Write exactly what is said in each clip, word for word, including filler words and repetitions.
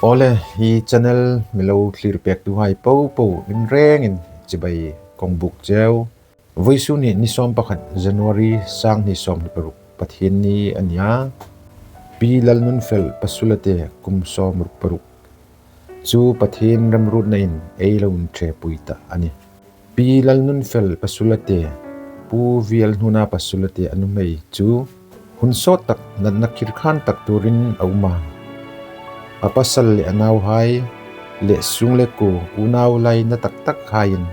Awle, hi channel mi lo thlir pektuhai popo in rengin chibai kong buk cheu. Vawisun hi ni sawm pakhat January sang hni sawmhni paruk Pathienni a nia. Pi Lalnunfel Pasulate kum sawmruk paruk chu Pathien remruotnain ei lo inṭhepui ta a nih. Pi Lalnunfel Pasulate, Pu Vialhnuna Pasulate a nuhmei chu hun sawt tak natna khirkhan tak turin a um a. A pasal le a nauhai le sung le kuo unau laina tak tak haiin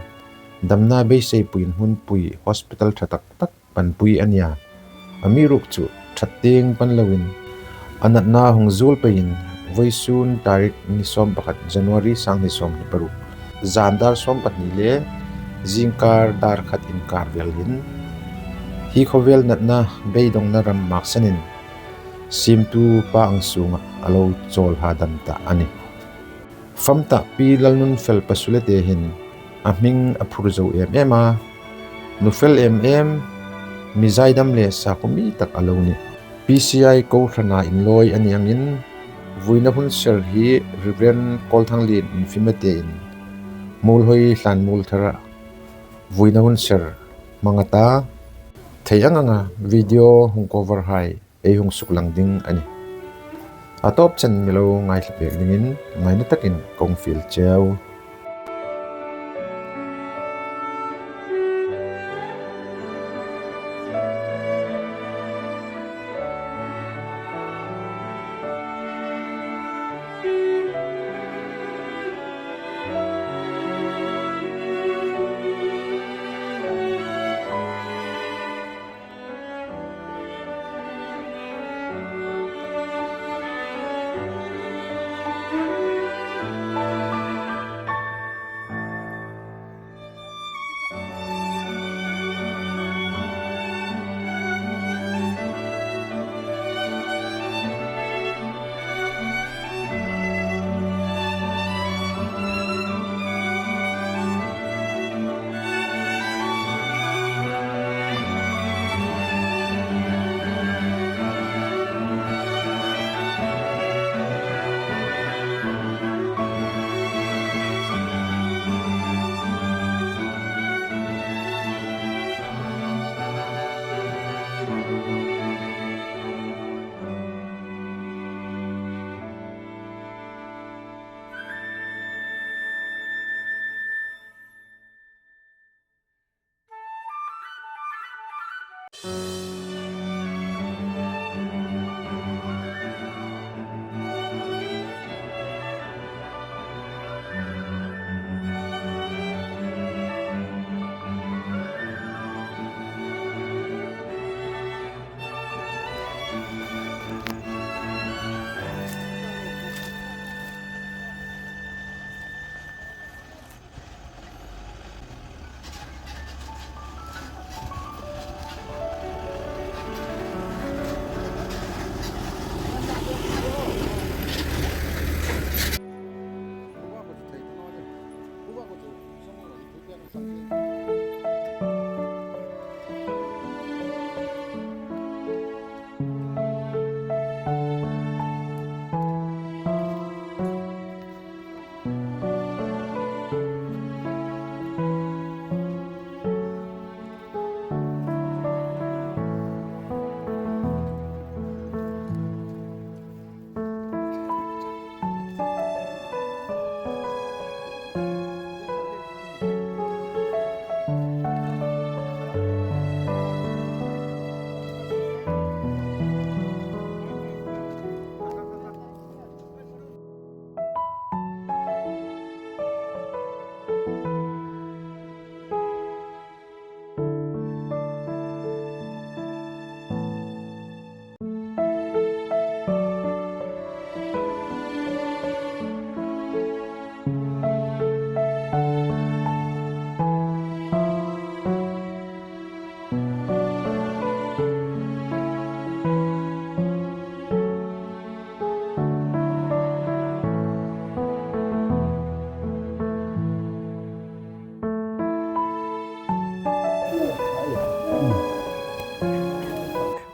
damna beiseipuiin hmunpui hospital ṭha tak tak panpui a nia. Amiruokchu ṭhat tieng pan loin a natna hung zuol peiin vawisun tarik ni sawm pakhat January sang hni sawmhni paruk zan dar sawm pahni le zingkar dar khat inkar vel hin hi khawvel natna beidongna ram maksanin siemtu pa ang sunga a lo chawl hadam ta a nih. Fam ta Pi Lalnunfel Pasulate hin a hming a phur zo em em a, nufel em em, mi zaidam le sakhuo mi tak a lo nih. P C I kohrana inlawi a ni angin, vuina hun ser hi Reverend Kawlthanglien Infimate in Muolhoi Hlanmuolthara vuina hun ser hmang a ta, thei ang anga video hung cover hai ei hung suklang ding a nih. A tawp chen mi lo ngaithlak pek dingin ngaina takin kong fiel cheu.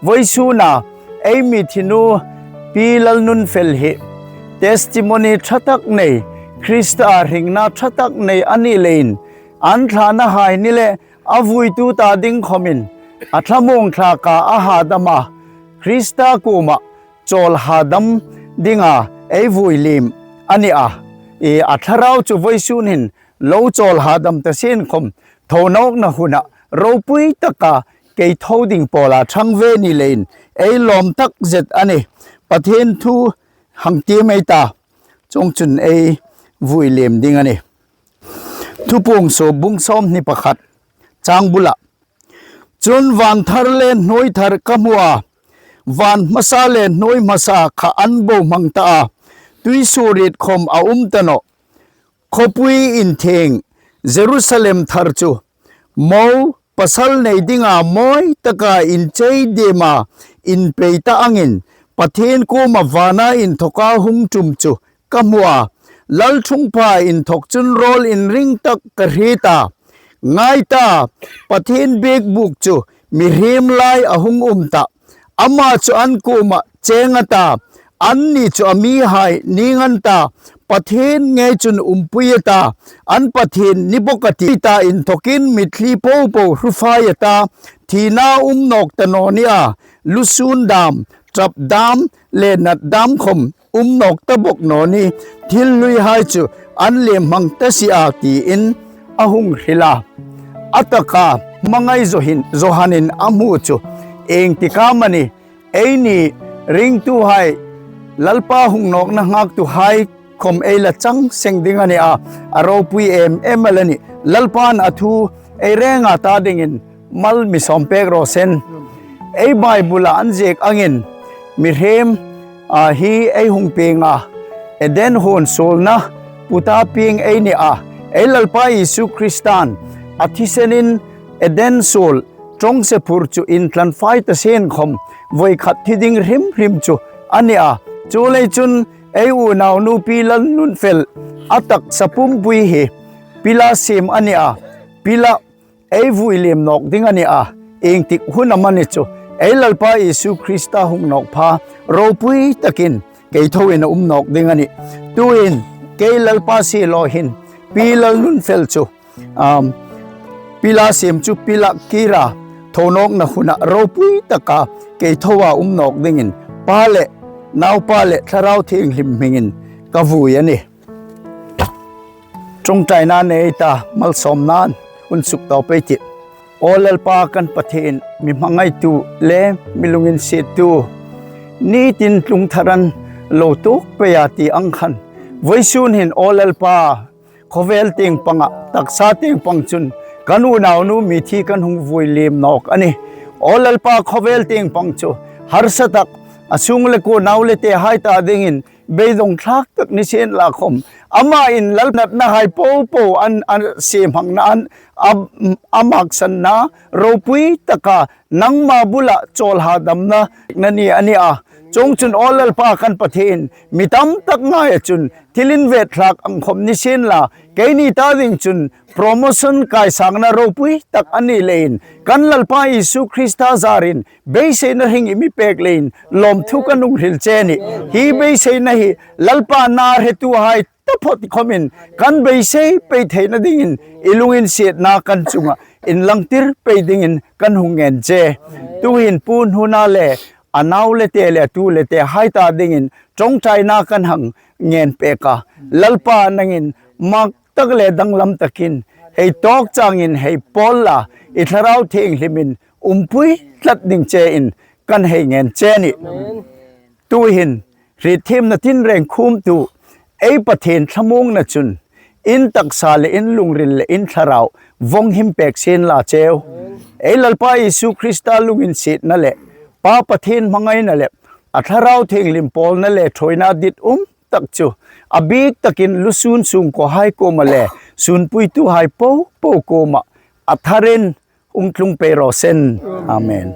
Vawisuna ei mithinu Pi Lalnunfel hi testimony ṭha tak nei, Krista hringna ṭha tak nei a ni leiin, an thlana hai ni le a vuitu ta ding khomin, a thlamuong thlaka a hadam a, Krista kuoma chawl hadam dinga ei vui liem a ni a. I a thlarau chu vawisun hin lo chawl hadam ta sien khom, thonawkna huna ropui taka kei tho ding pawla ṭhang ve ni leiin ei lawm tak zet a nih. Pathien thu hang tiem ei ta, chuongchun ei vui liem ding a nih. Thupuong suok bung sawmhni pakhat, chang bula. Chun van thar le hnuoi thar ka hmu a, van hmasa le hnuoi hmasa kha an bo hmang ta a, tuisuoriet khom a um ta nawh. Khawpui inthieng Jerusalem thar chu mo pasal nei dinga mawi taka inchei dema inpei ta angin, Pathien kuoma vana inthoka hung ṭum chu ka hmu a, lalṭhungpha inthok chun rawl inring tak ka hriet a. Ngai ta, Pathien biekbuk chu mihriem lai a hung um ta. Ama chu an kuoma cheng a ta, anni chu a mihai ning an ta, Pathien ngei chun umpui a ta, an Pathien ni bawk a tih. Ta inthokin mitthli popo hrufai a ta, thina um nawk ta naw nia, lusun dam, ṭap dam le nat dam khom um nawk ta bawk naw ni, thil hluihai chu an liem hmang ta si a, tiin a hung hril a. A taka hmangai Johan, Johanin a hmu chu ieng tik am a ni? Eini ringtuhai, Lalpa hung nawkna nghaktuhai khom ei la chang seng ding a ni a, a ropui em em a la nih. Lalpan a thu ei renga ta dingin mal mi sawm pek raw seh. Ei Bible-a an ziek angin, mihriem, a, hi ei hung pieng a, Eden huon suolna puta pieng ei ni a, ei Lalpa Isu Kristan a thisenin Eden suol ṭawngse phur chu intlan fai ta sien khom, voi khat thi ding hrim hrim chu a ni a. Chuleiin chun ei unaunu Pi Lalnunfel a taksa pumpui hi pila siem a ni a, pila ei vui liem nawk ding a ni a, ieng tik hun am a ni chu, ei Lalpa Isu Krista hung nawk pha ropui takin kei thoin a um nawk ding a nih. Tuhin kei Lalpa si lo hin Pi Lalnunfel chu, um, pila siem chu pila kira thonawkna huna ropui taka kei thoa um nawk dingin Pa le Naupa le Thlarau Thienghlim hmingin ka vui a nih. Ṭawngṭaina nei ta, malsawmnain hun suk tawp ei tih. Aw Lalpa kan Pathien, mi hmangaitu le mi lunginsiettu, nitin tlung tharan lo tuok pei a ti ang khan, vawisun hin aw Lalpa, khawvel tieng panga, taksa tieng pang chun kan unaunu mi thi kan hung vui liem nawk a nih. Aw Lalpa, khawvel tieng pang chu harsa tak, a sung le kuo nau le tehai ta dingin beidong thlak tak ni sien la khom, amain Lal natnahai popo an, an siem hmangna an, a, a maksanna ropui taka nangma bula chawl hadamna na ni a ni a. Chuongchun aw Lalpa kan Pathien, mi tam tak ngaia chun thil invet thlak ang khom ni sien la, keini ta ding chun promotion kaisangna ropui tak a ni leiin, kan Lalpa Isu Krista zarin beiseina hring i mi pek leiin lawmthu kan hung hril che a nih. Hi beiseina hi Lalpa na hretuhai taphawt khomin kan beisei pei theina dingin i lunginsietna kan chunga inlangtir pei dingin kan hung ngen che. Tuhin Pu Hnuna le a nau le te le a tu le tehai ta dingin ṭawngṭaina kan hang ngen pek a. Lalpa, nangin mak tak le danglam takin hei tawk changin hei pawl la, i Thlarau Thienghlimin umpui tlat ding chein kan hei ngen che a nih. Tuhin, hrietthiemna tinreng khumtu ei Pathien thlamuongna chun in taksa le in lungril le in thlarau vawng him pek sien la cheu. Ei Lalpa Isu Krista lunginsietna le Pa Pathien hmangaina le a Thlarau Thienghlim pawlna le ṭhuoina ditum tak chu a bik takin lusun sungkuohai kuoma le sunpuituhai popo kuoma a tharin hung tlung pei raw seh. Amen.